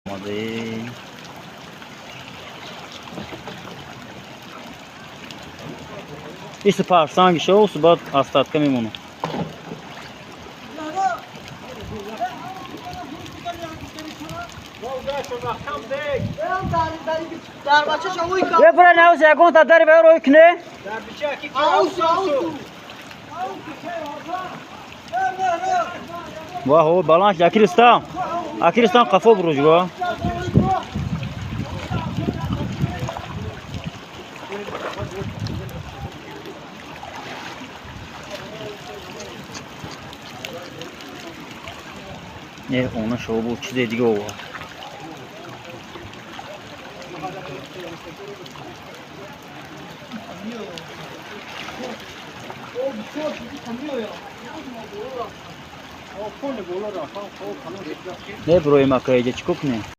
Омаде. Иси парсанги шо, баъд остатка мемонад. Е, бра, навз ягон та дари вай рой кне? Ваҳо, баланд шуд. Акиристам. Акиристам қафо буруҷ го. Не, она шо бу чизе дига овард. Не брои мака, иҷа чӣ кунем?